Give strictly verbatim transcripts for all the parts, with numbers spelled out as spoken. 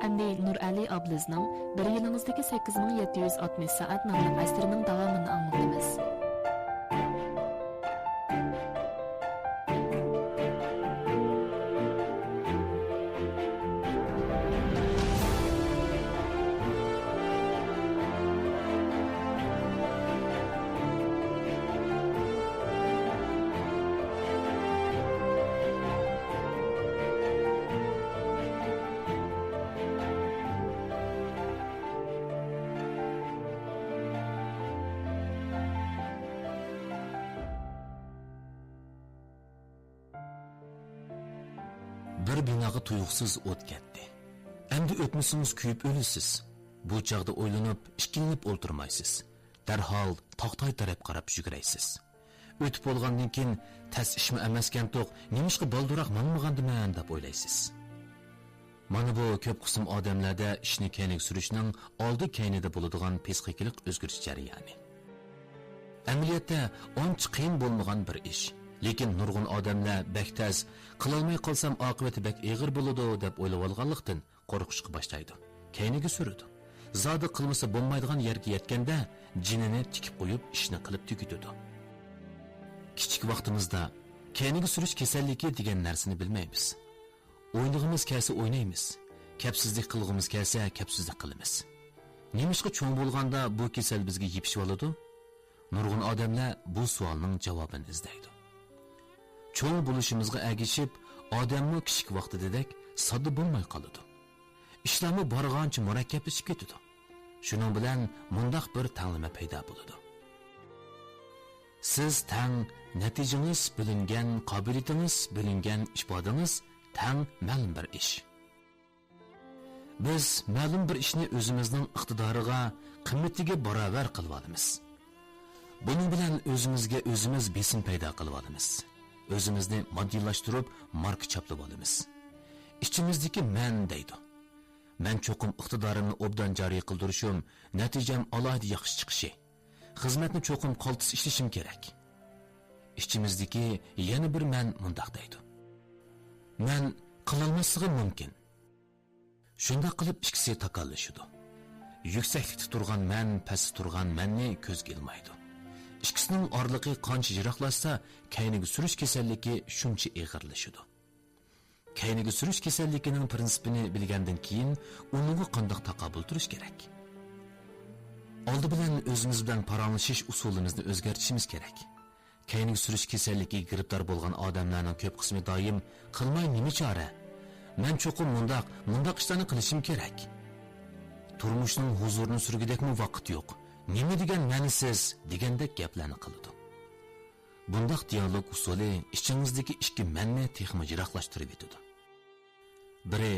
ئەمدى نۇرئەلى ئابلىزنىڭ «بىر يىلىڭىزدىكى سەككىز مىڭ يەتتە يۈز ئاتمىش سائەت» ناملىق ئەسىرىنىڭ داۋامىنى ئاڭلىتىمىز. بىر بىناغا تۇيۇقسىز ئوت كەتتى. ئەمدى ئۆتمىسىڭىز كۆيۈپ ئۆلىسىز. بۇ چاغدا ئويلىنىپ، ئىككىلىنىپ ئولتۇرمايسىز. دەرھال تاختاي تەرەپ قاراپ يۈگۈرەيسىز. ئۆتۈپ بولغاندىن كېيىن، تەس ئىشمۇ ئەمەسكەنتۇق، نېمىشقا بالدۇرراق ماڭمىغاندىمەن دەپ ئويلايسىز. مانا بۇ كۆپ قىسىم ئادەملەردە ئىشنى كەينىگە سۈرۈشنىڭ ئالدى كەينىدە بولىدىغان پسىخىكىلىق ئۆزگىرىش جەريانى. ئەمەلىيەتتە ئانچە قىيىن بولمىغان بىر ئىش. لېكىن نۇرغۇن ئادەملەر بەك تەس، قىلالماي قالسام ئاقىۋىتى بەك ئېغىر بولىدۇ دەپ ئويلىۋالغانلىقتىن، قورقۇشقا باشلايدۇ. كەينىگە سۈرىدۇ. زادى قىلمىسا بولمايدىغان يەرگە يەتكەندە، جېنىنى تىكىپ قويۇپ، ئىشنى قىلىپ تۈگىتىدۇ. كىچىك ۋاقتىمىزدا كەينىگە سۈرۈش كېسەللىكى دېگەن نەرسىنى بىلمەيمىز. ئوينىغۇمىز كەلسە ئوينايمىز. كەپسىزلىك قىلغۇمىز كەلسە، كەپسىزلىك قىلىمىز. نېمىشقا چوڭ بولغاندا بۇ كېسەل بىزگە يېپىشىۋالىدۇ؟ نۇرغۇن ئادەملەر بۇ سوئالنىڭ جاۋابىنى ئىزدەيدۇ. چوڭ بولۇشىمىزغا ئەگىشىپ، ئادەممۇ كىچىك ۋاقتىدىدەك ساددا بولماي قالىدۇ. ئىشلارمۇ بارغانچە مۇرەككەپلىشىپ كېتىدۇ. شۇنىڭ بىلەن مۇنداق بىر تەڭلىمە پەيدا بولىدۇ. سىز تەڭ نەتىجىڭىز بۆلۈنگەن، قابىلىيىتىڭىز بۆلۈنگەن، ئىپادىڭىز تەڭ مەلۇم بىر ئىش. بىز مەلۇم بىر ئىشنى ئۆزىمىزنىڭ ئىقتىدارىغا، قىممىتىگە باراۋەر قىلىۋالىمىز. بۇنىڭ بىلەن ئۆزىمىزگە ئۆزىمىز بېسىم پەيدا قىلىۋالىمىز. ئۆزىمىزنى ماددىيلاشتۇرۇپ، ماركا چاپلىۋالىمىز. ئىچىمىزدىكى مەن دەيدۇ. مەن چوقۇم ئىقتىدارىمنى ئوبدان جارى قىلدۇرۇشۇم، نەتىجەم ئالاھىدە ياخشى چىقىشى، خىزمەتنى چوقۇم قالتىس ئىشلىشىم كېرەك. ئىچىمىزدىكى يەنە بىر مەن مۇنداق دەيدۇ. مەن قىلالماسلىقىم مۇمكىن. شۇنداق قىلىپ ئىككىسى تاكاللىشىدۇ. يۈكسەكلىكتە تۇرغان مەن پەستە تۇرغان مەننى كۆزگە ئىلمايدۇ. ئىككىسىنىڭ ئارىلىقى قانچە يىراقلاشسا، كەينىگە سۈرۈش كېسەللىكى شۇنچە ئېغىرلىشىدۇ. كەينىگە سۈرۈش كېسەللىكىنىڭ پىرىنسىپىنى بىلگەندىن كېيىن، ئۇنىڭغا قانداق تاقابىل تۇرۇش كېرەك؟ ئالدى بىلەن ئۆزىمىز بىلەن پاراڭلىشىش ئۇسۇلىمىزنى ئۆزگەرتىشىمىز كېرەك. كەينىگە سۈرۈش كېسەللىكىگە گىرىپتار بولغان ئادەملەرنىڭ كۆپ قىسمى دائىم، «قىلماي نېمە چارە؟ مەن چوقۇم مۇنداق، مۇنداق ئىشلارنى قىلىشىم كېرەك. تۇرمۇشنىڭ ھۇزۇرىنى سۈرگۈدەكمۇ ۋاقىت يوق. نېمە دېگەن مەنىسىز؟» دېگەندەك گەپلەرنى قىلىدۇ. بۇنداق دىيالوگ ئۇسۇلى ئىچىڭىزدىكى ئىككى مەننى تېخىمۇ يىراقلاشتۇرۇۋېتىدۇ. بىرى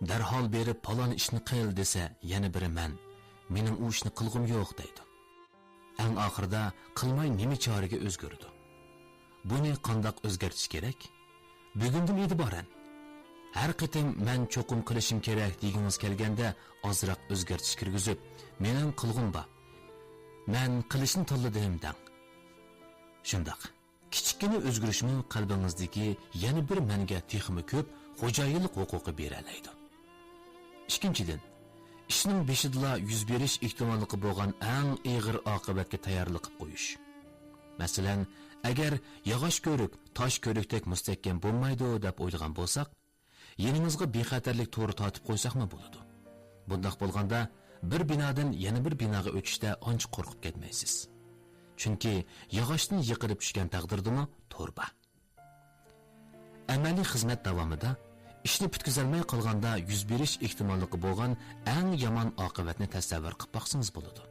دەرھال بېرىپ پالان ئىشنى قىل دېسە، يەنە بىرى مەن، مېنىڭ ئۇ ئىشنى قىلغۇم يوق دەيدۇ. ئەڭ ئاخىرىدا قىلماي نېمە چارىگە ئۆزگىرىدۇ. بۇنى قانداق ئۆزگەرتىش كېرەك؟ بۈگۈندىن ئېتىبارەن، ھەر قېتىم مەن چوقۇم قىلىشىم كېرەك دېگىڭىز كەلگەندە، ئازراق ئۆزگەرتىش كىرگۈزۈپ، مېنىڭ قىلغۇم بار. مەن قىلىشنى تاللىدىم دەڭ. شۇنداق. كىچىككىنە ئۆزگىرىشمۇ قەلبىڭىزدىكى يەنە بىر مەنگە تېخىمۇ كۆپ خوجايىنلىق ھوقۇقى بېرەلەيدۇ. ئىككىنچىدىن، ئىشنىڭ بېشىدىلا يۈز بېرىش ئېھتىماللىقى بولغان ئەڭ ئېغىر ئاقىۋەتكە تەييارلىق قىلىپ قويۇش. مەسىلەن، ئەگەر ياغاچ كۆۋرۈك تاش كۆۋرۈكتەك مۇستەھكەم بولمايدۇ دەپ ئويلىغان بولساق، يېنىمىزغا بىخەتەرلىك تورى تارتىپ قويساقمۇ بولىدۇ. بۇنداق بولغاندا، بىر بىنادىن يەنە بىر بىناغا ئۆتۈشتە ئانچە قورقۇپ كەتمەيسىز. چۈنكى ياغاچتىن يىقىلىپ چۈشكەن تەقدىردىمۇ تور بار. ئەمەلىي خىزمەت داۋامىدا ئىشنى پۈتكۈزەلمەي قالغاندا يۈز بېرىش ئېھتىماللىقى بولغان ئەڭ يامان ئاقىۋەتنى تەسەۋۋۇر قىلىپ باقسىڭىز بولىدۇ.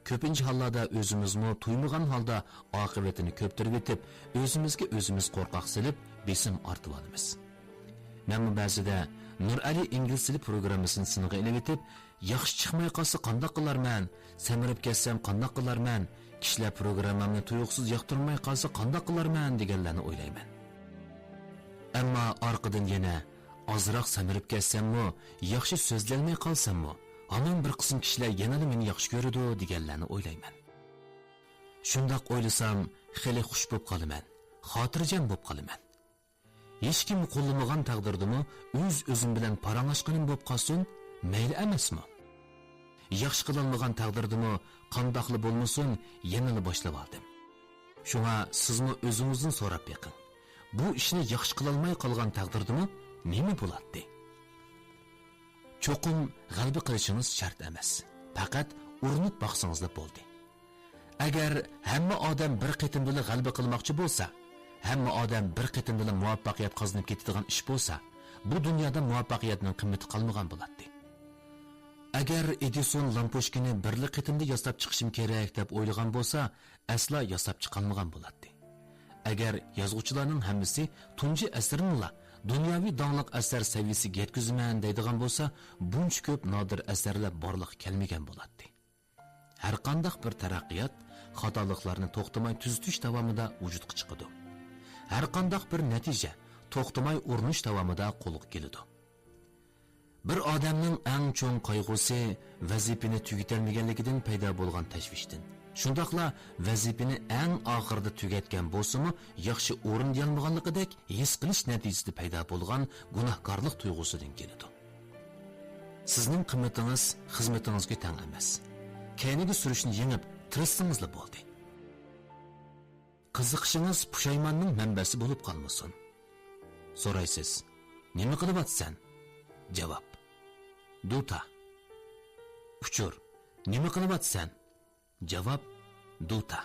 كۆپىنچە ھاللاردا ئۆزىمىزمۇ تۇيمىغان ھالدا ئاقىۋىتىنى كۆپتۈرۈۋېتىپ، ئۆزىمىزگە ئۆزىمىز قورقاق سېلىپ، بېسىم ئارتىۋالىمىز. مەنمۇ بەزىدە نۇرئەلى ئىنگلىز تىلى پروگراممىسىنى سىنغا ئېلىۋېتىپ، «ياخشى چىقماي قالسا قانداق قىلارمەن؟ سەمرىپ كەتسەم قانداق قىلارمەن؟ كىشىلەر پروگراممامنى تۇيۇقسىز ياقتۇرماي قالسا قانداق قىلارمەن؟» دېگەنلەرنى ئويلايمەن. ئەمما ئارقىدىن يەنە، «ئازراق سەمرىپ كەتسەممۇ، ياخشى سۆزلەلمەي قالساممۇ، ھامان بىر قىسىم كىشىلەر يەنىلا مېنى ياخشى كۆرىدۇ» دېگەنلەرنى ئويلايمەن. شۇنداق ئويلىسام، خېلى خۇش بوپ قالىمەن، خاتىرجەم بوپ قالىمەن. ھېچكىم قوللىمىغان تەقدىردىمۇ ئۆز-ئۆزۈم بىلەن پاراڭلاشقىنىم بوپ قالسۇن، مەيلى ئەمەسمۇ؟ ياخشى قىلالمىغان تەقدىردىمۇ قانداقلا بولمىسۇن، يەنىلا باشلىۋالدىم. شۇڭا سىزمۇ ئۆزىڭىزدىن سوراپ بېقىڭ، بۇ ئىشنى ياخشى قىلالماي قالغان تەقدىردىمۇ نېمە بولاتتى؟ چوقۇم غەلىبە قىلىشىڭىز شەرت ئەمەس، پەقەت ئۇرۇنۇپ باقسىڭىزلا بولدى. ئەگەر ھەممە ئادەم بىر قېتىمدىلا غەلىبە قىلماقچى بولسا، ھەممە ئادەم بىر قېتىمدىلا مۇۋەپپەقىيەت قازىنىپ كېتىدىغان ئىش بولسا، بۇ دۇنيادا مۇۋەپپەقىيەتنىڭ قىممىتى قالمىغان بولاتتى. ئەگەر ئېدىسون لامپوچكىنى بىرلا قېتىمدا ياساپ چىقىشىم كېرەك دەپ ئويلىغان بولسا، ئەسلا ياساپ چىقالمىغان بولاتتى. ئەگەر يازغۇچىلارنىڭ ھەممىسى تۇنجى ئەسىرىنىلا دۇنياۋى داڭلىق ئەسەر سەۋىيەسىگە يەتكۈزىمەن دەيدىغان بولسا، بۇنچە كۆپ نادىر ئەسەرلەر بارلىققا كەلمىگەن بولاتتى. ھەرقانداق بىر تەرەققىيات خاتالىقلارنى توختىماي تۈزىتىش داۋامىدا ۋۇجۇدقا چىقىدۇ. ھەرقانداق بىر نەتىجە توختىماي ئۇرۇنۇش داۋامىدا قولغا كېلىدۇ. بىر ئادەمنىڭ ئەڭ چوڭ قايغۇسى ۋەزىپىنى تۈگىتەلمىگەنلىكىدىن پەيدا بولغان تەشۋىشتىن، شۇنداقلا ۋەزىپىنى ئەڭ ئاخىرىدا تۈگەتكەن بولسىمۇ ياخشى ئورۇندىيالمىغانلىقىدەك ھېس قىلىش نەتىجىسىدە پەيدا بولغان گۇناھكارلىق تۇيغۇسىدىن كېلىدۇ. سىزنىڭ قىممىتىڭىز خىزمىتىڭىزگە تەڭ ئەمەس. كەينىگە سۈرۈشنى يېڭىپ، تىرىشسىڭىزلا بولدى. قىزىقىشىڭىز پۇشايماننىڭ مەنبەسى بولۇپ قالمىسۇن. سورايسىز، نېمە قىلىۋاتىسەن؟ جاۋاب، دوتا. ئۇچۇر، نېمە قىلىۋاتىسەن؟ جاۋاب، دوتا.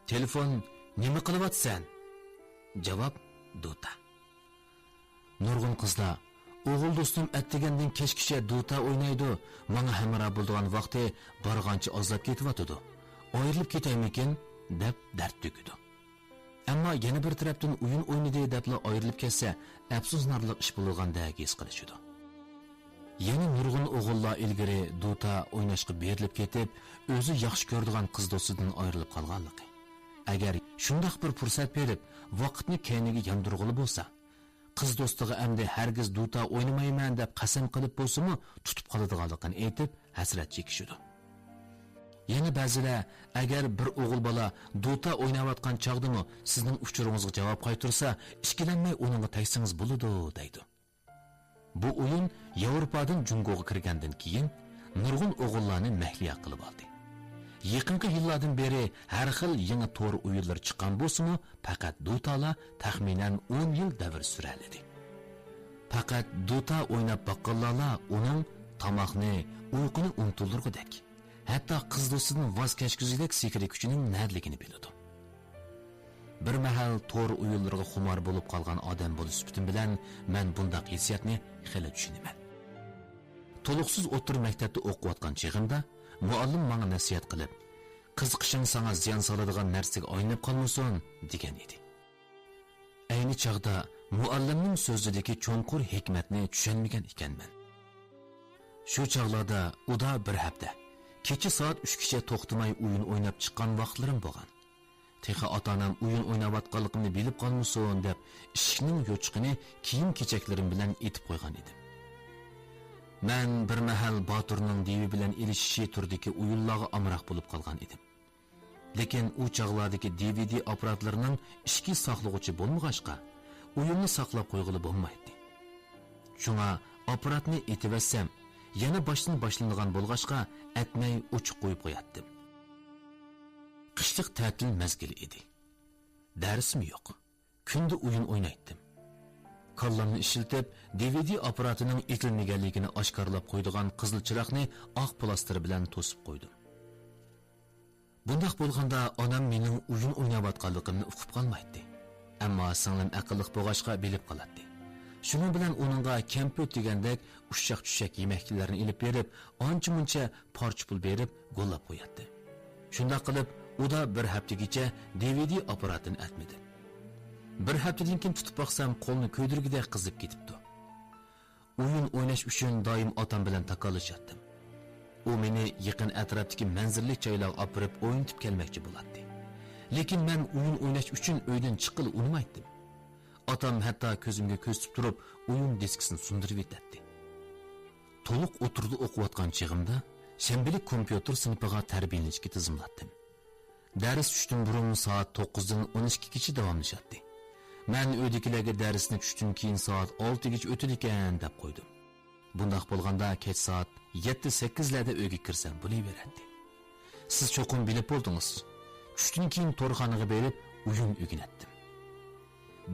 تېلېفون، نېمە قىلىۋاتىسەن؟ جاۋاب، دوتا. نۇرغۇن قىزلار، ئوغۇل دوستۇم ئەتىگەندىن كەچكىچە دوتا ئوينايدۇ، ماڭا ھەمراھ بولىدىغان ۋاقتى بارغانچە ئازلاپ كېتىۋاتىدۇ، ئايرىلىپ كېتەيمىكىن دەپ دەرد تۆكىدۇ. ئەمما يەنە بىر تەرەپتىن ئويۇن ئوينىدى دەپلا ئايرىلىپ كەتسە ئەپسۇسلىنارلىق ئىش بولىدىغاندەك ھېس قىلىشىدۇ. يەنە نۇرغۇن ئوغۇللار ئىلگىرى دوتا ئويناشقا بېرىلىپ كېتىپ، ئۆزى ياخشى كۆرىدىغان قىز دوستىدىن ئايرىلىپ قالغانلىقى. ئەگەر شۇنداق بىر پۇرسەت بېرىپ، ۋاقىتنى كەينىگە ياندۇرغىلى بولسا، قىز دوستىغا ئەمدى ھەرگىز دوتا ئوينىمايمەن دەپ قەسەم قىلىپ بولسىمۇ تۇتۇپ قالىدىغانلىقىنى ئېيتىپ، ھەسرەت چېكىشىدۇ. يەنە بەزىلەر، ئەگەر بىر ئوغۇل بالا دوتا ئويناۋاتقان چاغدىمۇ سىزنىڭ ئۇچۇرىڭىزغا جاۋاب قايتۇرسا، ئىككىلەنمەي ئۇنىڭغا تەگسىڭىز بولىدۇ، دەيدۇ. بۇ ئويۇن ياۋروپادىن جۇڭگوغا كىرگەندىن كېيىن، نۇرغۇن ئوغۇللارنى مەھلىيا قىلىۋالدى. يېقىنقى يىللاردىن بېرى ھەر خىل يېڭى تور ئويۇنلىرى چىققان بولسىمۇ، پەقەت دوتالا تەخمىنەن ئون يىل دەۋر سۈرەلىدى. پەقەت دوتا ئويناپ باققانلارلا ئۇنىڭ تاماقنى، ئۇيقۇنى ئۇنتۇلدۇرغۇدەك، ھەتتا قىز دوستىدىن ۋاز كەچكۈزگۈدەك سېھرىي كۈچىنىڭ نەدىلىكىنى بىلىدۇ. بىر مەھەل تور ئويۇنلىرىغا خۇمار بولۇپ قالغان ئادەم بولۇش سۈپىتىم بىلەن مەن بۇنداق ھېسسىياتنى خېلى چۈشىنىمەن. تولۇقسىز ئوتتۇرا مەكتەپتە ئوقۇۋاتقان چېغىمدا مۇئەللىم ماڭا نەسىھەت قىلىپ، «قىزىقىشىڭ ساڭا زىيان سالىدىغان نەرسىگە ئايلىنىپ قالمىسۇن» دېگەن ئىدى. ئەينى چاغدا مۇئەللىمنىڭ سۆزىدىكى چوڭقۇر ھېكمەتنى چۈشەنمىگەن ئىكەنمەن. شۇ چاغلاردا ئۇدا بىر ھەپتە، كېچە سائەت ئۈچكىچە توختىماي ئويۇن ئويناپ چىققان ۋاقىتلىرىم بولغان. تېخى ئاتا-ئانام ئويۇن ئويناۋاتقانلىقىمنى بىلىپ قالمىسۇن دەپ، ئىشىكنىڭ يوچۇقىنى كىيىم-كېچەكلىرىم بىلەن ئېتىپ قويغان ئىدىم. مەن بىر مەھەل باتۇرنىڭ دېۋى بىلەن ئېلىشىشى تۈرىدىكى ئويۇنلارغا ئامراق بولۇپ قالغان ئىدىم. لېكىن ئۇ چاغلاردىكى دى ۋى دى ئاپپاراتلىرىنىڭ ئىچكى ساقلىغۇچى بولمىغاچقا، ئويۇننى ساقلاپ قويغىلى بولمايتتى. شۇڭا ئاپپاراتنى ئېتىۋەتسەم، يەنە باشتىن باشلىنىدىغان بولغاچقا، ئەتمەي ئوچۇق قويۇپ قوياتتىم. قىشلىق تەتىل مەزگىلى ئىدى. دەرسمۇ يوق. كۈندە ئويۇن ئوينايتتىم. كاللامنى ئىشلىتىپ، دى ۋى دى ئاپپاراتىنىڭ ئېتىلمىگەنلىكىنى ئاشكارىلاپ قويىدىغان قىزىل چىراغنى ئاق پىلاستېر بىلەن توسۇپ قويدۇم. بۇنداق بولغاندا ئانام مېنىڭ ئويۇن ئويناۋاتقانلىقىمنى ئۇقۇپ قالمايتتى. ئەمما سىڭلىم ئەقىللىق بولغاچقا بىلىپ قالاتتى. شۇنىڭ بىلەن ئۇنىڭغا كەمپۈت دېگەندەك ئۇششاق-چۈششەك يېمەكلىكلەرنى ئېلىپ بېرىپ، ئانچە-مۇنچە پارچە پۇل بېرىپ گوللاپ قوياتتى. شۇنداق قىلىپ، ئۇدا بىر ھەپتىگىچە دى ۋى دى ئاپپاراتىنى ئەتمىدىم. بىر ھەپتىدىن كېيىن تۇتۇپ باقسام، قولنى كۆيدۈرگۈدەك قىزىپ كېتىپتۇ. ئويۇن ئويناش ئۈچۈن دائىم ئاتام بىلەن تاكاللىشاتتىم. ئۇ مېنى يېقىن ئەتراپتىكى مەنزىرىلىك جايلارغا ئاپىرىپ ئوينىتىپ كەلمەكچى بولاتتى. لېكىن مەن ئويۇن ئويناش ئۈچۈن ئۆيدىن چىققىلى ئۇنىمايتتىم. ئاتام ھەتتا كۆزۈمگە كۆزىتىپ تۇرۇپ ئويۇن دىسكىسىنى سۇندۇرۇۋېتەتتى. تولۇق ئوتتۇرىدا ئوقۇۋاتقان چېغىمدا شەنبىلىك كومپيۇتېر سىنىپىغا تەربىيەلىنىشكە تىزىملاتتىم. دەرس چۈشتىن بۇرۇن سائەت توققۇزدىن ئون ئىككىگىچە داۋاملىشاتتى. مەن ئۆيدىكىلەرگە دەرسنى چۈشتىن كېيىن سائەت ئالتىگىچە ئۆتىدىكەن دەپ قويدۇم. بۇنداق بولغاندا كەچ سائەت يەتتە سەككىزلەردە ئۆيگە كىرسەم بولۇۋېرەتتى. سىز چوقۇم بىلىپ بولدىڭىز. چۈشتىن كېيىن تورخانىغا بېرىپ ئويۇن ئۆگىنەتتىم.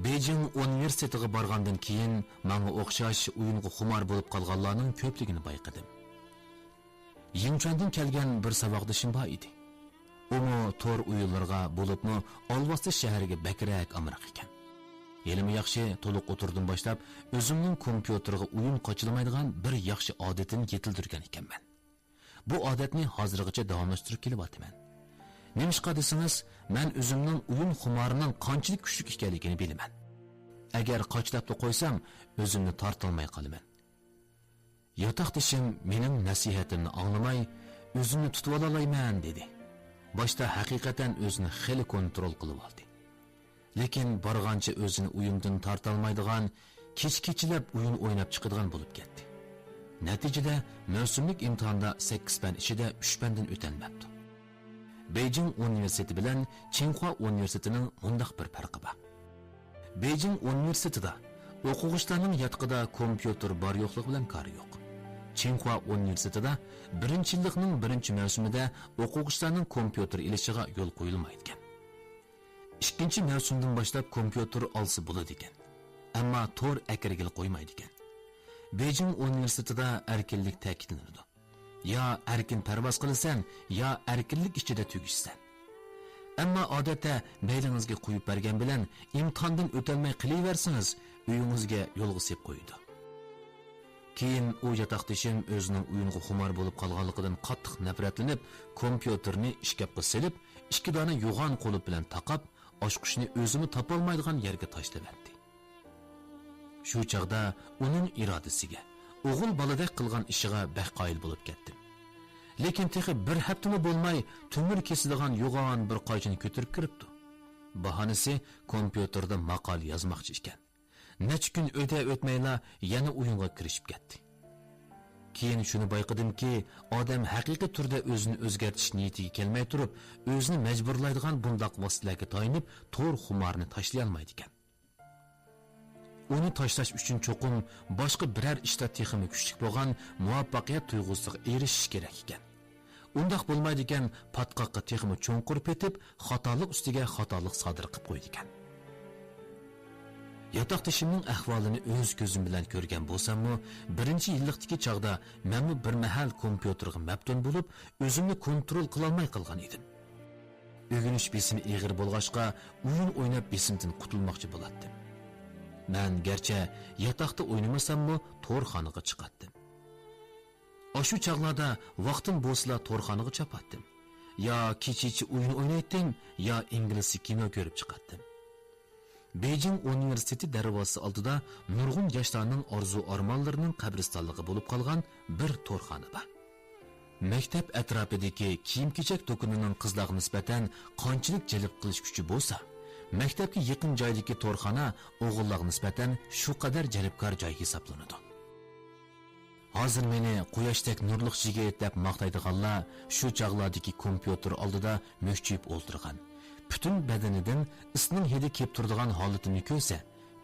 بېيجىڭ ئۇنىۋېرسىتېتىغا بارغاندىن كېيىن ماڭا ئوخشاش ئويۇنغا خۇمار بولۇپ قالغانلارنىڭ كۆپلۈكىنى بايقىدىم. يىڭچۈەندىن كەلگەن بىر ساۋاقدىشىم بار ئىدى. ئۇمۇ تور ئويۇنلىرىغا، بولۇپمۇ ئالۋاستى شەھىرىگە بەكرەك ئامراق ئىكەن. ھېلىمۇ ياخشى، تولۇق ئوتتۇرىدىن باشلاپ ئۆزۈمنىڭ كومپيۇتېرغا ئويۇن قاچىلىمايدىغان بىر ياخشى ئادىتىنى يېتىلدۈرگەن ئىكەنمەن. بۇ ئادەتنى ھازىرغىچە داۋاملاشتۇرۇپ كېلىۋاتىمەن. نېمىشقا دېسىڭىز، مەن ئۆزۈمنىڭ ئويۇن خۇمارىنىڭ قانچىلىك كۈچلۈك ئىكەنلىكىنى بىلىمەن. ئەگەر قاچىلاپلا قويسام، ئۆزۈمنى تارتالماي قالىمەن. ياتاقدىشىم مېنىڭ نەسىھەتىمنى ئاڭلىماي، ئۆزۈمنى تۇتۇۋالالايمەن، دېدى. باشتا ھەقىقەتەن ئۆزىنى خېلى كونترول قىلىۋالدى. لېكىن بارغانچە ئۆزىنى ئويۇندىن تارتالمايدىغان، كېچە-كېچىلەپ ئويۇن ئويناپ چىقىدىغان بولۇپ كەتتى. نەتىجىدە، مەۋسۇملۇق ئىمتىھاندا سەككىز پەن ئىچىدە ئۈچ پەندىن ئۆتەلمەپتۇ. بېيجىڭ ئۇنىۋېرسىتېتى بىلەن چىڭخۇا ئۇنىۋېرسىتېتىنىڭ مۇنداق بىر پەرقى بار. بېيجىڭ ئۇنىۋېرسىتېتىدا ئوقۇغۇچىلارنىڭ ياتىقىدا كومپيۇتېر بار-يوقلۇقى بىلەن كارى يوق. چىڭخۇا ئۇنىۋېرسىتېتىدا بىرىنچى يىللىقنىڭ بىرىنچى مەۋسۇمىدە ئوقۇغۇچىلارنىڭ كومپيۇتېر ئېلىشىغا يول قويۇلمايدىكەن. ئىككىنچى مەۋسۇمدىن باشلاپ كومپيۇتېر ئالسا بولىدىكەن. ئەمما تور ئەكىرگىلى قويمايدىكەن. بېيجىڭ ئۇنىۋېرسىتېتىدا ئەركىنلىك تەكىتلىنىدۇ. يا ئەركىن پەرۋاز قىلىسەن، يا ئەركىنلىك ئىچىدە تۈگىشىسەن. ئەمما ئادەتتە مەيلىڭىزگە قويۇپ بەرگەن بىلەن ئىمتىھاندىن ئۆتەلمەي قېلىۋەرسىڭىز، ئۆيىڭىزگە يولغا سېلىپ قويىدۇ. كېيىن ئۇ ياتاقدىشىم ئۆزىنىڭ ئويۇنغا خۇمار بولۇپ قالغانلىقىدىن قاتتىق نەپرەتلىنىپ، كومپيۇتېرنى ئىشكاپقا سېلىپ، ئىككى دانە يوغان قۇلۇپ بىلەن تاقاپ، ئاچقۇچنى ئۆزىمۇ تاپالمايدىغان يەرگە تاشلىۋەتتى. شۇ چاغدا ئۇنىڭ ئىرادىسىگە، ئوغۇل بالىدەك قىلغان ئىشىغا بەك قايىل بولۇپ كەتتىم. لېكىن تېخى بىر ھەپتىمۇ بولماي، تۆمۈر كېسىدىغان يوغان بىر قايچىنى كۆتۈرۈپ كىرىپتۇ. باھانىسى، كومپيۇتېردا ماقالە يازماقچى ئىكەن. نەچچە كۈن ئۆتە-ئۆتمەيلا يەنە ئويۇنغا كىرىشىپ كەتتى. كېيىن شۇنى بايقىدىمكى، ئادەم ھەقىقىي تۈردە ئۆزىنى ئۆزگەرتىش نىيىتىگە كەلمەي تۇرۇپ، ئۆزىنى مەجبۇرلايدىغان بۇنداق ۋاسىتىلەرگە تايىنىپ، تور خۇمارىنى تاشلىيالمايدىكەن. ئۇنى تاشلاش ئۈچۈن چوقۇم باشقا بىرەر ئىشتا تېخىمۇ كۈچلۈك بولغان مۇۋەپپەقىيەت تۇيغۇسىغا ئېرىشىش كېرەك ئىكەن. ئۇنداق بولمايدىكەن، پاتقاققا تېخىمۇ چوڭقۇر پېتىپ، خاتالىق ئۈستىگە خاتالىق سادىر قىپ قويىدىكەن. ياتاقدىشىمنىڭ ئەھۋالىنى ئۆز كۆزۈم بىلەن كۆرگەن بولساممۇ، بىرىنچى يىللىقتىكى چاغدا مەنمۇ بىر مەھەل كومپيۇتېرغا مەپتۇن بولۇپ، ئۆزۈمنى كونترول قىلالماي قالغان ئىدىم. ئۆگىنىش بېسىمى ئېغىر بولغاچقا، ئويۇن ئويناپ بېسىمدىن قۇتۇلماقچى بولاتتىم. مەن گەرچە ياتاقتا ئوينىمىساممۇ، تورخانىغا چىقاتتىم. ئاشۇ چاغلاردا ۋاقتىم بولسىلا تورخانىغا چاپاتتىم. يا كېچىچە ئويۇن ئوينايتتىم، يا ئىنگلىزچە كىنو كۆرۈپ چىقاتتىم. بېيجىڭ ئۇنىۋېرسىتېتى دەرۋازىسى ئالدىدا نۇرغۇن ياشلارنىڭ ئارزۇ-ئارمانلىرىنىڭ قەبرىستانلىقى بولۇپ قالغان بىر تورخانا بار. مەكتەپ ئەتراپىدىكى كىيىم-كېچەك دۇكىنىنىڭ قىزلارغا نىسبەتەن قانچىلىك جەلپ قىلىش كۈچى بولسا، مەكتەپكە يېقىن جايدىكى تورخانا ئوغۇللارغا نىسبەتەن شۇ قەدەر جەلپكار جاي ھېسابلىنىدۇ. ھازىر مېنى قۇياشتەك نۇرلۇق يىگىت دەپ ماختايدىغانلار شۇ چاغلاردىكى كومپيۇتېر ئالدىدا مۈكچىيىپ ئولتۇرغان، پۈتۈن بەدىنىدىن ئىسنىڭ ھىدى كېلىپ تۇرىدىغان ھالىتىمنى كۆرسە،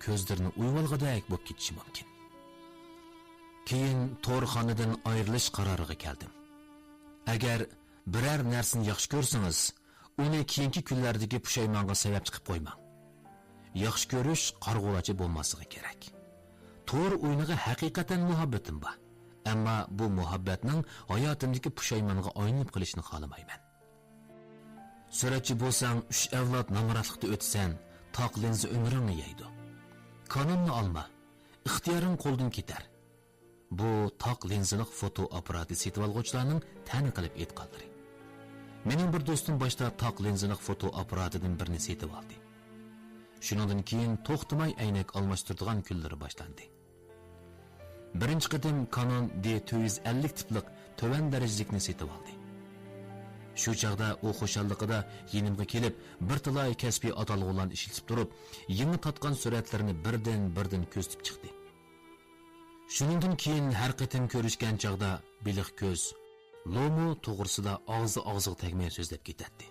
كۆزلىرىنى ئويۇۋالغۇدەك بولۇپ كېتىشى مۇمكىن. كېيىن تورخانىدىن ئايرىلىش قارارىغا كەلدىم. ئەگەر بىرەر نەرسىنى ياخشى كۆرسىڭىز، ئۇنى كېيىنكى كۈنلەردىكى پۇشايمانغا سەۋەب چىقىپ قويماڭ. ياخشى كۆرۈش قارىغۇلارچە بولماسلىقى كېرەك. تور ئويۇنىغا ھەقىقەتەن مۇھەببىتىم بار. ئەمما بۇ مۇھەببەتنىڭ ھاياتىمدىكى پۇشايمانغا ئايلىنىپ قېلىشىنى خالىمايمەن. سۈرەتچى بولساڭ، ئۈچ ئەۋلاد نامراتلىقتا ئۆتىسەن، تاق لىنزا ئۆمرۈڭنى يەيدۇ. كانوننى ئالما، ئىختىيارىڭ قولدىن كېتەر. بۇ تاق لىنزىلىق فوتو ئاپپاراتى سېتىۋالغۇچىلارنىڭ تەنە قىلىپ ئېيتقانلىرى. مېنىڭ بىر دوستۇم باشتا تاق لىنزىلىق فوتو ئاپپاراتىدىن بىرنى سېتىۋالدى. شۇنىڭدىن كېيىن توختىماي ئەينەك ئالماشتۇرىدىغان كۈنلىرى باشلاندى. بىرىنچى قېتىم كانون دى تۆت يۈز ئەللىك تىپلىق تۆۋەن دەرىجىلىكنى سېتىۋالدى. شۇ چاغدا ئۇ خۇشاللىقىدا يېنىمغا كېلىپ، بىر تالاي كەسپىي ئاتالغۇلارنى ئىشلىتىپ تۇرۇپ، يېڭى تارتقان سۈرەتلىرىنى بىردىن-بىردىن كۆزىتىپ چىقتى. شۇنىڭدىن كېيىن ھەر قېتىم كۆرۈشكەن چاغدا بېلىق كۆز، لومۇ توغرىسىدا ئاغزى ئاغزىغا تەگمەي سۆزلەپ كېتەتتى.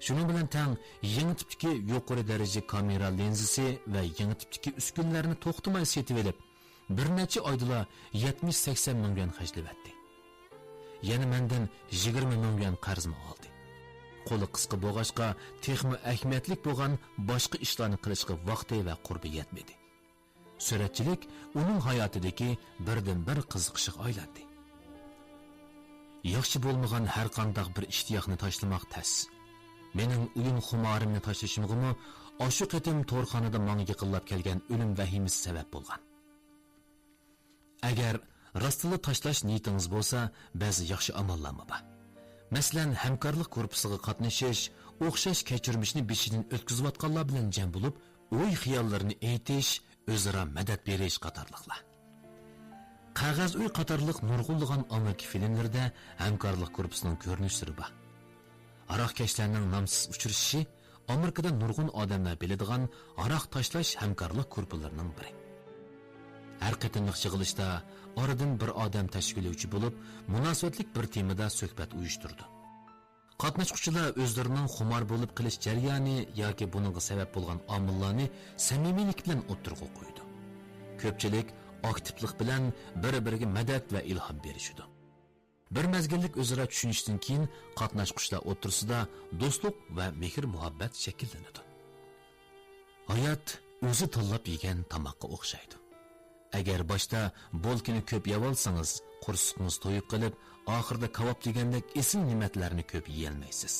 شۇنىڭ بىلەن تەڭ يېڭى تىپتىكى يۇقىرى دەرىجە كامېرا لىنزىسى ۋە يېڭى تىپتىكى ئۈسكۈنىلەرنى توختىماي سېتىۋېلىپ، بىر نەچچە ئايدىلا يەتمىش سەكسەن مىڭ يۈەن خەجلىۋەتتى. يەنە مەندىن يىگىرمە مىڭ يۈەن قەرزمۇ ئالدى. قولى قىسقا بولغاچقا، تېخىمۇ ئەھمىيەتلىك بولغان باشقا ئىشلارنى قىلىشقا ۋاقتى ۋە قۇربى يەتمىدى. سۈرەتچىلىك ئۇنىڭ ھاياتىدىكى بىردىنبىر قىزىقىشىغا ئايلاندى. ياخشى بولمىغان ھەرقانداق بىر ئىشتىياقنى تاشلىماق تەس. مېنىڭ ئويۇن خۇمارىمنى تاشلىشىمغىمۇ ئاشۇ قېتىم تورخانىدا ماڭا يېقىنلاپ كەلگەن ئۆلۈم ۋەھىمىسى سەۋەب بولغان. ئەگەر راستلا تاشلاش نىيىتىڭىز بولسا، بەزى ياخشى ئاماللارمۇ بار. مەسىلەن، ھەمكارلىق گۇرۇپپىسىغا قاتنىشىش، ئوخشاش كەچۈرمىشنى بېشىدىن ئۆتكۈزۈۋاتقانلار بىلەن جەم بولۇپ، ئوي-خىياللىرىنى ئېيتىش، ئۆزئارا مەدەت بېرىش قاتارلىقلار. قەغەز ئۆي قاتارلىق نۇرغۇنلىغان ئامېرىكا فىلىملىرىدە ھەمكارلىق گۇرۇپپىسىنىڭ كۆرۈنۈشلىرى بار. ھاراقكەشلەرنىڭ نامسىز ئۇچرىشىشى ئامېرىكىدا نۇرغۇن ئادەملەر بىلىدىغان ھاراق تاشلاش ھەمكارلىق گۇرۇپپىلىرىنىڭ بىرى. ھەر قېتىملىق يىغىلىشتا ئارىدىن بىر ئادەم تەشكىللىگۈچى بولۇپ، مۇناسىۋەتلىك بىر تېمىدا سۆھبەت ئۇيۇشتۇرىدۇ. قاتناشقۇچىلار ئۆزلىرىنىڭ خۇمار بولۇپ قېلىش جەريانى ياكى بۇنىڭغا سەۋەب بولغان ئامىللارنى سەمىمىيلىك بىلەن ئوتتۇرىغا قويىدۇ. كۆپچىلىك ئاكتىپلىق بىلەن بىر-بىرىگە مەدەت ۋە ئىلھام بېرىشىدۇ. بىر مەزگىللىك ئۆزئارا چۈشىنىشتىن كېيىن قاتناشقۇچىلار ئوتتۇرىسىدا دوستلۇق ۋە مېھىر-مۇھەببەت شەكىللىنىدۇ. ھايات ئۆزى تاللاپ يېگەن تاماققا ئوخشايدۇ. ئەگەر باشتا بولكىنى كۆپ يەۋالسىڭىز، قورسىقىڭىز تويۇپ قېلىپ، ئاخىرىدا كاۋاپ دېگەندەك ئېسىل نېمەتلەرنى كۆپ يېيەلمەيسىز.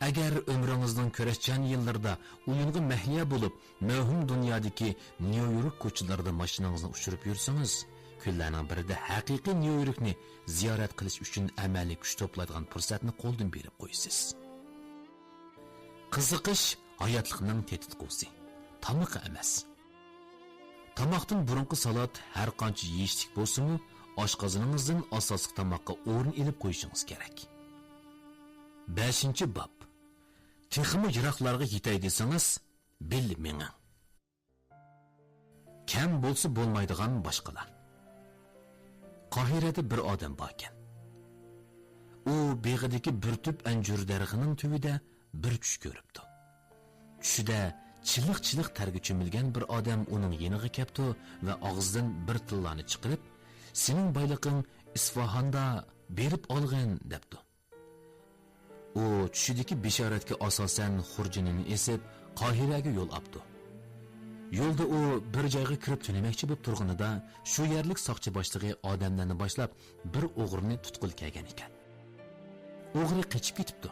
ئەگەر ئۆمرىڭىزنىڭ كۈرەشچان يىللىرىدا ئويۇنغا مەھلىيا بولۇپ، مەۋھۇم دۇنيادىكى نيۇ يورك كوچىلىرىدا ماشىنىڭىزنى ئۇچۇرۇپ يۈرسىڭىز، كۈنلەرنىڭ بىرىدە ھەقىقىي نيۇ يوركنى زىيارەت قىلىش ئۈچۈن ئەمەلىي كۈچ توپلايدىغان پۇرسەتنى قولدىن بېرىپ قويىسىز. قىزىقىش ھاياتلىقنىڭ تېتىتقۇسى، تامىقى ئەمەس. تاماقتىن بۇرۇنقى سالات ھەر قانچە يېيىشلىك بولسىمۇ، ئاشقازىنىڭىزدىن ئاساسلىق تاماققا ئورۇن ئېلىپ قويۇشىڭىز كېرەك. بەشىنچى باب. تېخىمۇ يىراقلارغا يېتەي دېسىڭىز، بىللە مېڭىڭ. كەم بولسا بولمايدىغان باشقىلار. قاھىرەدە بىر ئادەم باركەن. ئۇ بېغىدىكى بىر تۈپ ئەنجۈر دەرىخىنىڭ تۈۋىدە بىر چۈش كۆرۈپتۇ. چۈشىدە چىلىق-چىلىق تەرگە چۆمۈلگەن بىر ئادەم ئۇنىڭ يېنىغا كەپتۇ ۋە ئاغزىدىن بىر تىللانى چىقىرىپ، «سېنىڭ بايلىقىڭ ئىسفاھاندا، بېرىپ ئالغىن» دەپتۇ. ئۇ چۈشىدىكى بېشارەتكە ئاساسەن خۇرجۇنىنى ئېسىپ، قاھىرەگە يول ئاپتۇ. يولدا ئۇ بىر جايغا كىرىپ تۈنىمەكچى بولۇپ تۇرغىنىدا، شۇ يەرلىك ساقچى باشلىقى ئادەملەرنى باشلاپ، بىر ئوغرىنى تۇتقىلى كەلگەن ئىكەن. ئوغرى قېچىپ كېتىپتۇ.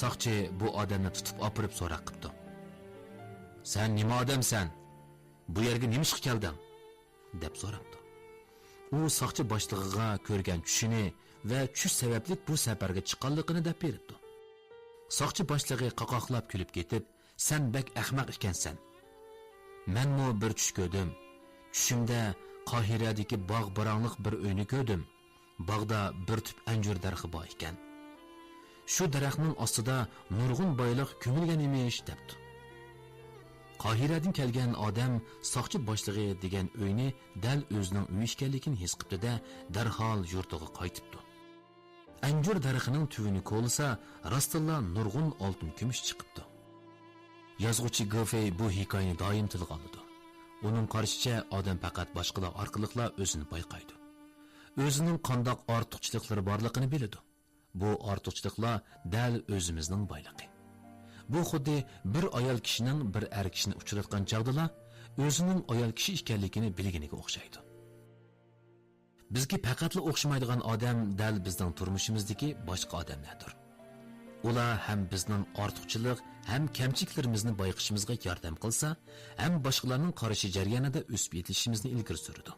ساقچى بۇ ئادەمنى تۇتۇپ ئاپىرىپ سوراق قىپتۇ. «سەن نېمە ئادەمسەن؟ بۇ يەرگە نېمە ئىشقا كەلدىڭ؟» دەپ سوراپتۇ. ئۇ ساقچى باشلىقىغا كۆرگەن چۈشىنى ۋە چۈش سەۋەبلىك بۇ سەپەرگە چىققانلىقىنى دەپ بېرىپتۇ. ساقچى باشلىقى قاقاقلاپ كۈلۈپ كېتىپ، «سەن بەك ئەخمەق ئىكەنسەن. مەنمۇ بىر چۈش كۆردۈم. چۈشۈمدە قاھىرەدىكى باغ باراڭلىق بىر ئۆينى كۆردۈم. باغدا بىر تۈپ ئەنجۈر دەرىخى بار ئىكەن. شۇ دەرەخنىڭ ئاستىدا نۇرغۇن بايلىق كۆمۈلگەن ئىمىش» دەپتۇ. قاھىرەدىن كەلگەن ئادەم ساقچى باشلىقى دېگەن ئۆينى دەل ئۆزىنىڭ ئۆيى ئىكەنلىكىنى ھېس قىپتۇ-دە، دەرھال يۇرتىغا قايتىپتۇ. ئەنجۈر دەرىخىنىڭ تۈۋىنى كولىسا، راستتىنلا نۇرغۇن ئالتۇن كۈمۈش چىقىپتۇ. يازغۇچى گېفېي بۇ ھېكايىنى دائىم تىلغا ئالىدۇ. ئۇنىڭ قارىشىچە، ئادەم پەقەت باشقىلار ئارقىلىقلا ئۆزىنى بايقايدۇ. ئۆزىنىڭ قانداق ئارتۇقچىلىقلىرى بارلىقىنى بىلىدۇ. بۇ ئارتۇقچىلىقلار دەل ئۆزىمىزنىڭ بايلىقى. بۇ خۇددى بىر ئايال كىشىنىڭ بىر ئەر كىشىنى ئۇچراتقان چاغدىلا ئۆزىنىڭ ئايال كىشى ئىكەنلىكىنى بىلگىنىگە ئوخشايدۇ. بىزگە پەقەتلا ئوخشىمايدىغان ئادەم دەل بىزنىڭ تۇرمۇشىمىزدىكى باشقا ئادەملەردۇر. ئۇلار ھەم بىزنىڭ ئارتۇقچىلىق، ھەم كەمچىلىكلىرىمىزنى بايقىشىمىزغا ياردەم قىلسا، ھەم باشقىلارنىڭ قارىشى جەريانىدا ئۆسۈپ يېتىلىشىمىزنى ئىلگىرى سۈرىدۇ.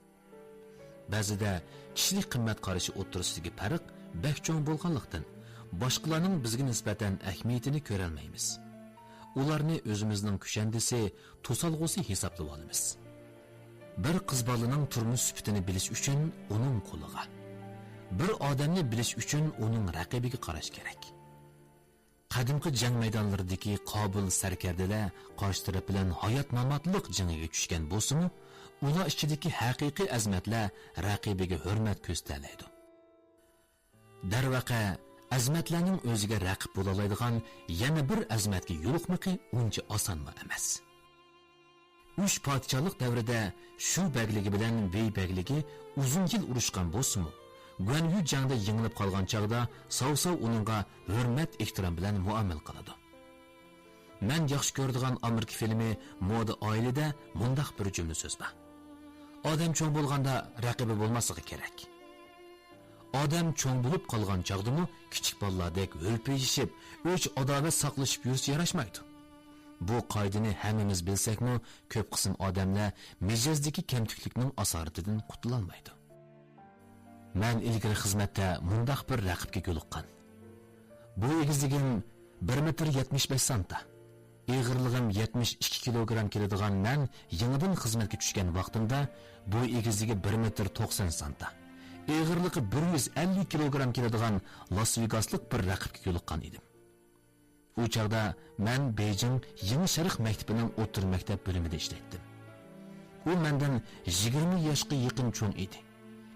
بەزىدە كىشىلىك قىممەت قارىشى ئوتتۇرىسىدىكى پەرق بەك چوڭ بولغانلىقتىن، باشقىلارنىڭ بىزگە نىسبەتەن ئەھمىيىتىنى كۆرەلمەيمىز. ئۇلارنى ئۆزىمىزنىڭ كۈشەندىسى، توسالغۇسى ھېسابلىۋالىمىز. بىر قىز بالىنىڭ تۇرمۇش سۈپىتىنى بىلىش ئۈچۈن ئۇنىڭ قولىغا، بىر ئادەمنى بىلىش ئۈچۈن ئۇنىڭ رەقىبىگە قاراش كېرەك. قەدىمكى جەڭ مەيدانلىرىدىكى قابىل سەركەردىلەر قارشى تەرەپ بىلەن ھايات-ماماتلىق جېڭىگە چۈشكەن بولسىمۇ، ئۇلار ئىچىدىكى ھەقىقىي ئەزىمەتلەر رەقىبىگە ھۆرمەت كۆرسىتەلەيدۇ. دەرۋەقە، ئەزىمەتلەرنىڭ ئۆزىگە رەقىب بولالايدىغان يەنە بىر ئەزىمەتكە يولۇقمىقى ئۇنچە ئاسانمۇ ئەمەس. ئۈچ پادىشاھلىق دەۋرىدە شۇ بەگلىكى بىلەن ۋېي بەگلىكى ئۇزۇن يىل ئۇرۇشقان بولسىمۇ، گۇەنيۈ جەڭدە يېڭىلىپ قالغان چاغدا ساۋساۋ ئۇنىڭغا ھۆرمەت-ئېھتىرام بىلەن مۇئامىلە قىلىدۇ. مەن ياخشى كۆرىدىغان ئامېرىكا فىلىمى مودا ئائىلىدە مۇنداق بىر جۈملە سۆز بار: «ئادەم چوڭ بولغاندا رەقىبى بولماسلىقى كېرەك.» ئادەم چوڭ بولۇپ قالغان چاغدىمۇ كىچىك بالىلاردەك ھۈلپىيىشىپ، ئۆچ-ئاداۋەت ساقلىشىپ يۈرسە ياراشمايدۇ. بۇ قائىدىنى ھەممىمىز بىلسەكمۇ، كۆپ قىسىم ئادەملەر مىجەزدىكى كەمتۈكلۈكنىڭ ئاسارىتىدىن قۇتۇلالمايدۇ. مەن ئىلگىرى خىزمەتتە مۇنداق بىر رەقىبكە يولۇققان. بوي ئېگىزلىكىم بىر مېتىر يەتمىش بەش سانتا، ئېغىرلىقىم يەتمىش ئىككى كىلوگرام كېلىدىغان مەن يېڭىدىن خىزمەتكە چۈشكەن ۋاقتىمدا بوي ئېگىزلىكى بىر مېتىر توقسان سانتا، ئېغىرلىقى بىر يۈز ئەللىك كىلوگرام كېلىدىغان لاس ۋېگاسلىق بىر رەقىبكە يولۇققان ئىدىم. ئۇ چاغدا مەن بېيجىڭ يېڭى شەرق مەكتىپىنىڭ ئوتتۇرا مەكتەپ بۆلۈمىدە ئىشلەيتتىم. ئۇ مەندىن يىگىرمە ياشقا يېقىن چوڭ ئىدى.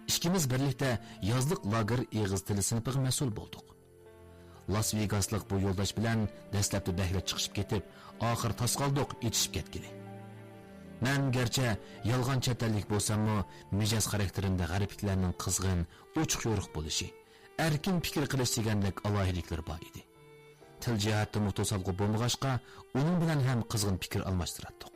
ئىككىمىز بىرلىكتە يازلىق لاگېر ئېغىز تىلى سىنىپىغا مەسئۇل بولدۇق. لاس ۋېگاسلىق بۇ يولداش بىلەن دەسلەپتە بەكلا چىقىشىپ كېتىپ، ئاخىر تاس قالدۇق ئېتىشىپ كەتكىلى. مەن گەرچە يالغان چەت ئەللىك بولساممۇ، مىجەز خاراكتېرىمدە غەربلىكلەرنىڭ قىزغىن، ئوچۇق-يورۇق بولۇشى، ئەركىن پىكىر قىلىش دېگەندەك ئالاھىدىلىكلىرى بار ئىدى. تىل جەھەتتىمۇ توسالغۇ بولمىغاچقا، ئۇنىڭ بىلەن ھەم قىزغىن پىكىر ئالماشتۇراتتۇق.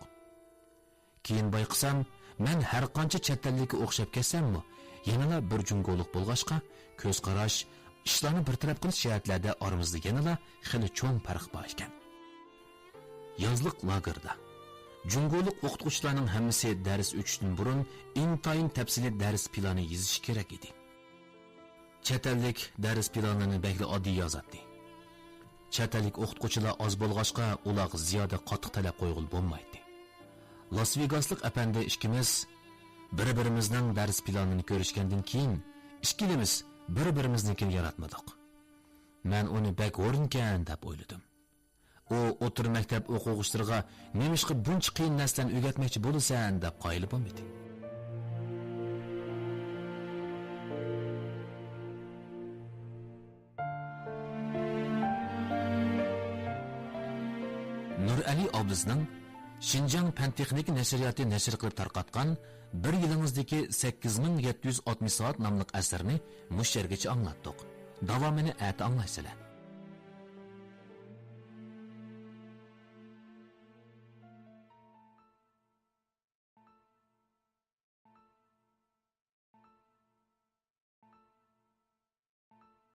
كېيىن بايقىسام، مەن ھەرقانچە چەت ئەللىككە ئوخشاپ كەتسەممۇ، يەنىلا بىر جۇڭگولۇق بولغاچقا، كۆز قاراش، ئىشلارنى بىر تەرەپ قىلىش جەھەتلەردە ئارىمىزدا يەنىلا خېلى چوڭ پەرق بار ئىكەن. يازلىق لاگېردا جۇڭگولۇق ئوقۇتقۇچىلارنىڭ ھەممىسى دەرس ئۆتۈشتىن بۇرۇن ئىنتايىن تەپسىلىي دەرس پىلانى يېزىشى كېرەك ئىدى. چەت ئەللىك دەرس پىلانىنى بەكلا ئاددىي يازاتتى. چەت ئەللىك ئوقۇتقۇچىلار ئاز بولغاچقا، ئۇلارغا زىيادە قاتتىق تەلەپ قويغىلى بولمايتتى. لاس ۋېگاسلىق ئەپەندى ئىككىمىز بىر-بىرىمىزنىڭ دەرس پىلانىنى كۆرۈشكەندىن كېيىن، ئىككىلىمىز بىر-بىرىمىزنىڭكىنى ياراتمىدۇق. مەن ئۇنى بەك ھورۇنكەن دەپ ئويلىدىم. ئۇ ئوتتۇرا مەكتەپ ئوقۇغۇچىلىرىغا نېمىشقا بۇنچە قىيىن نەرسىلەرنى ئۆگەتمەكچى بولىسەن دەپ قايىل بولمىدى. نۇرئەلى ئابلىزنىڭ شىنجاڭ پەن تېخنىكا نەشرىياتى نەشر قىلىپ تارقاتقان بىر يىلىڭىزدىكى سەككىز مىڭ يەتتە يۈز ئاتمىش سائەت ناملىق ئەسىرىنى مۇشۇ يەرگىچە ئاڭلاتتۇق. داۋامىنى ئەتە ئاڭلايسىلەر.